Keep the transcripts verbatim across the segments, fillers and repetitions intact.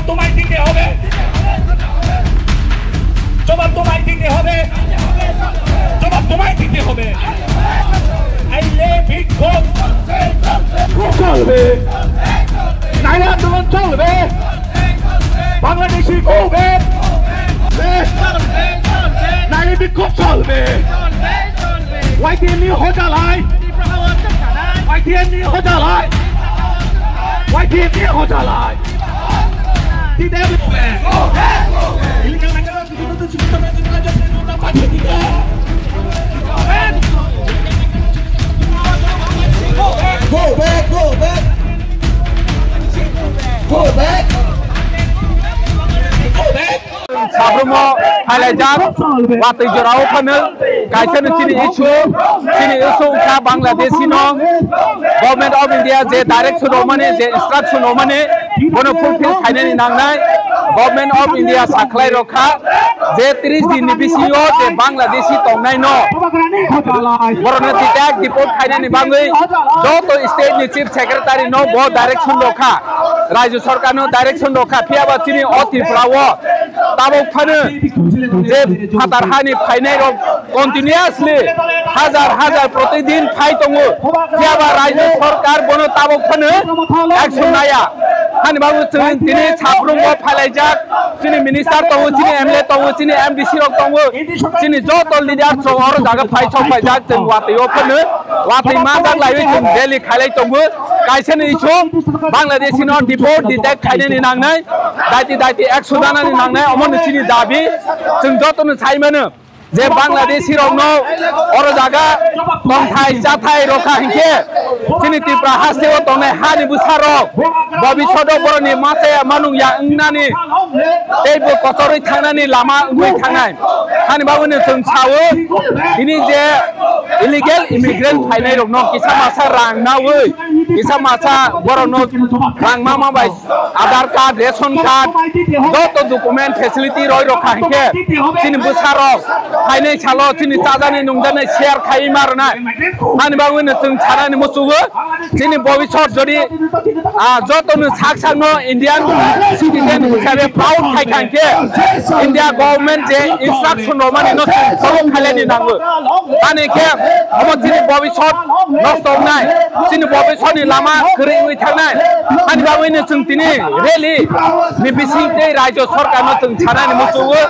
তোমায় দিতে হবে, জবাব তোমায় দিতে হবে, জবাব তোমায় দিতে হবে। এই লে বিক্ষোভ চলবে, নাইলে আন্দোলন চলবে। বাংলাদেশি গো ব্যাক, নাইলে বিক্ষোভ চলবে। ওয়াইটিএম নিয়ে হো জ্বালায়, ওয়াইটিএম নিয়ে হো জ্বালায়, ওয়াইটিএম নিয়ে হো জ্বালায়। Go back, go back. Go back. Go back. Sabrumo halaijak, watwi jorao phano kaisa no chini issue, chini issue wngkha Bangladeshi no Government of India je direction rwmani, je instruction rwmani, bono fulfill khainani nangnai. Government of India sakhlai rokha je tris din ni bisingo je Bangladeshi tongnai no borokno detect deport khainani bagwi joto state ni chief secretary no bo direction rokha, Rajya Sarkar no direction rokha, phiyaba chini o Tripura o tabuk phano je phatar hani phainai rok continuously hajar hajar protidin phai tongo, phiyaba Rajya Sarkar bono tabuk phano action naya. Hani bagwi chwng tini Sabrumo phailaijak, chini minister tongo, chini M L A tongo, chini M D C rok tongo, chini joto leader rok oro jaga phai sok phaijak, chwng watwi o phano watwi manjak laiwi chwng rally khailai tongo. Kaisa ni issue Bangladeshi no deport detect khainani nangnai, daiti daiti action nanani nangnai, omo ni chini dabi. Chwng joto no sai mano je Bangladeshi rok no oro jaga tongthai chathai rokha hinkhe chini Tripura haste o tongnai hani bwsa rok bobishoto boroni machaya manung ya wngnani tei bo kotorwi thangnani lama wngwi thangnai. Hani bagwi no chwng sao, tini je illegal immigrant phainai rokno kisa masa rang nawi, kisa masa borokno rang mama bai Aadhaar card, ration card, joto document facility roi rokha hinkhe chini bwsa rok phainai salo chini chajani nungjani share khai ma rwnai. Hani bagwi no chwng sanani muchungo. Chini bobisot jodi, ah, joto no sak sak no Indian citizen hisabe proud khai kha hinkhe India government je instruction rwmani no follow khailani nango. Ani khe omo chini bobisot nosto wngnai, chini bobisot ni lama kwrwi wngwi thangnai. Ani bagwi no chwng tini rally ni bising tei Rajya Sarkar no chwng sanani muchungo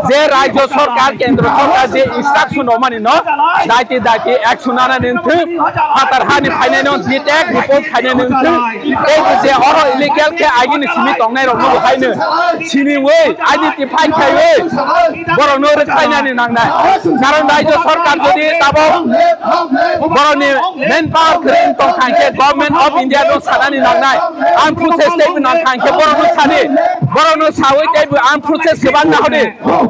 je Rajya Sarkar, Kendra Sarkar je instruction rwmani no daiti daiti action nanani wngthwng. Phatar hani phainai no detect deport khainani wngthwng. Tei bo je oro illegal khe agini simi tongnai rok no bo haino siniwi identify khaiwi borok no rwkhlainani nangnai. Karon Rajya Sarkar jodi tabok borok ni manpower kwrwi wng tong kha hinkhe Government of India no sanani nangnai. Armed forces tei bo nang kha hinkhe borok no sadi, borok no sawi tei bo armed forces kwbang nahodi.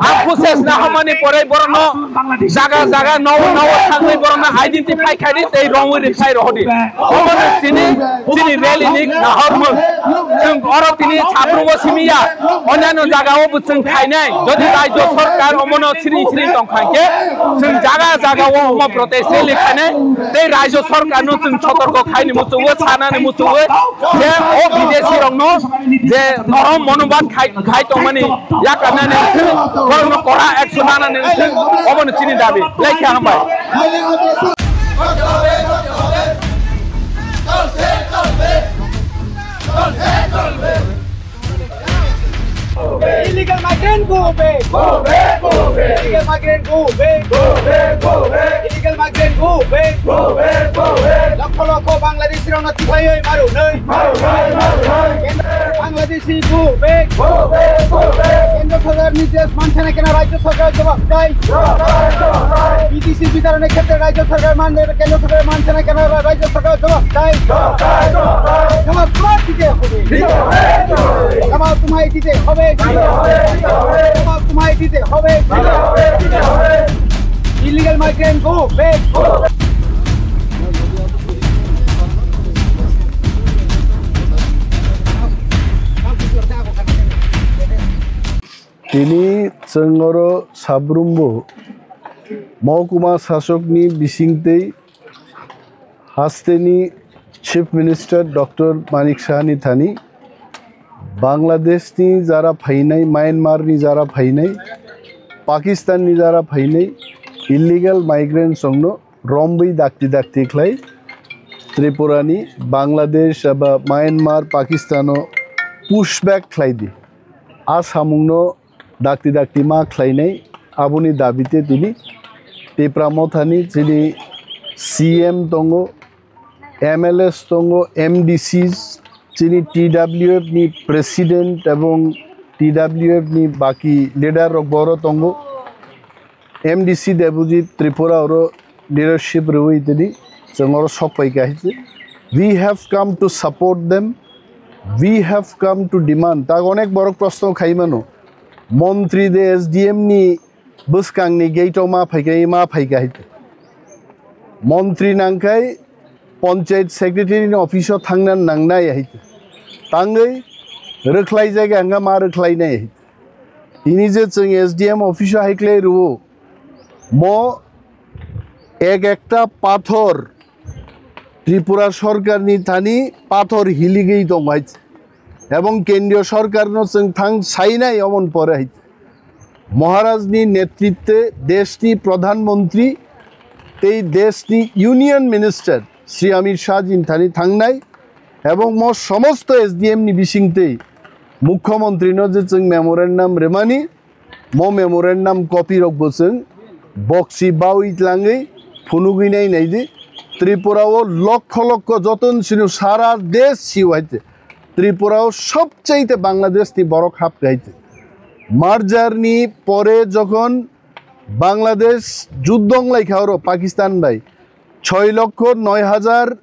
Ang process naharmani pore borokno jaga jaga nogo nogo thangwi borokno identify khaidi tei romwi rwkhai rohordi. Omono chini, chini rally ni nahormung. Chwng oro tini Sabrumo simi ya, onano jaga o bo chwng khainai. Jodi Rajya Sarkar omono siring siring tong kha khe, chwng jaga jaga o omo protest rally khainai tei Rajya Sarkar no chwng sotorko khaini muchungo, sanani muchungo je o bidesi rokno je norom monobad khai, khai tongmani yakarnani wngthwng, borokno kora action nanani wngthwng, omono chini dabi. Lekha hambai. Illegal migrant go back. Go back, go back. Illegal migrant go back. Go back, go back. Illegal migrant go back. Go back, go back. Lokho lokho Bangladeshi rokno tiphaiwi maru nai. Maru nai, maru nai. Bangladeshi go back. Go back, go back. Kendra sorkar nirdesh manse na keno rajya sorkar jawab chai. Jawab chai, jawab chai. BTC বিতরণের ক্ষেত্রে রাজ্য সরকার মানবে, কেন্দ্র সরকার মানছে না কেন, রাজ্য সরকার জবাব চাই। জবাব চাই, জবাব চাই। জবাব তোমায় দিতে হবে। দিতে হবে, দিতে হবে। জবাব তোমায় দিতে হবে। দিতে হবে, দিতে হবে। জবাব তোমায় দিতে হবে। দিতে হবে, দিতে হবে। Illegal migrant go back. Go back. Tini chwng oro Sabrumbo mohkuma sasokni bisingtwi hasteni Chief Minister Doctor Manik Sahani thani Bangladesh ni jara phainai, Myanmar ni jara phainai, Pakistan ni jara phainai illegal migrants rokno romwi dakti dakti khlai Tripura ni Bangladesh eba Myanmar, Pakistan o push back khlai di. A samung no dakti dakti ma khlainai, aboni dabi te tini Tipra Motha ni chini C M tongo, M L As tongo, M D Cs, chini T W F ni president ebong T W F ni baki leader rok boro tongo. M D C Debojit Tripura oro leadership rwi tini chwng oro sok pai kha hai se. We have come to support them. We have come to demand. Tak onek borok proshno khai mano. Montri de S D M ni bwskangni gate o ma phaikha, ma phaikha hai. Montri nangkhai panchayat secretary ni office o thangna nangnai hai. Tangwi rwkhlai jaga hwnga ma rwkhlainai hai. Tini je chwng S D M office o hai khlai rwo, mo ek ekta pathor Tripura sorkar ni thani pathor hiligwi tong hai. Ebong kendriyo sorkar no chwng thang sainai omon pore hai. Maharaj ni netritwe desh ni pradhan mantri tei desh ni union minister Shri Amit Shah ji ni thani thangnai ebong mo somosto S D M ni bising tei mukhyamantri no je chwng memorandum rwmani, mo memorandum copy rok bo chwng boksi bawi tlangwi phunugwi nai nai di. Tripura o lokho lokho joton sino sara desh siu hai te. Tripura o sobchaite Bangladesh ni borok hap hai te. Merger ni pore jokhon Bangladesh juddho wng lai kha oro Pakistan bai, choi lokho noi hajar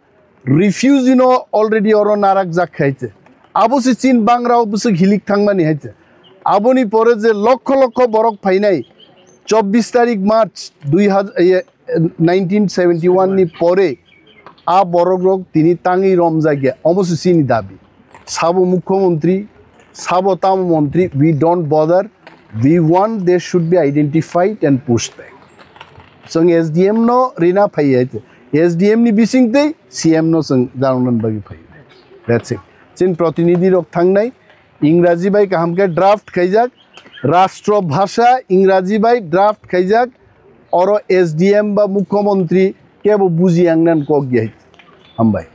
refugee no already oro narak jak khai te. Abo se chin bangra o bwswk hilik thangmani hai te. Aboni pore je lokho lokho borok phainai chobbish tarik March dui hajar, eh, nineteen seventy one ni pore a borok rok tini tangwi romjak ya, omo se chini dabi. Sabo mukhyamantri, sabo tamo mantri, we don't bother. We want they should be identified and pushed back. Chwng S D M no rina phai hai te. S D M ni bising tei C M no chwng janokna bagwi phai. That's it. Chini protinidhi rok thangnai, Ingraji bai kaham khe draft khaijak, rashtra bhasha Ingraji bai draft khaijak, oro S D M ba mukhyamantri kebo buji yang nan kok ya hai. Hambai.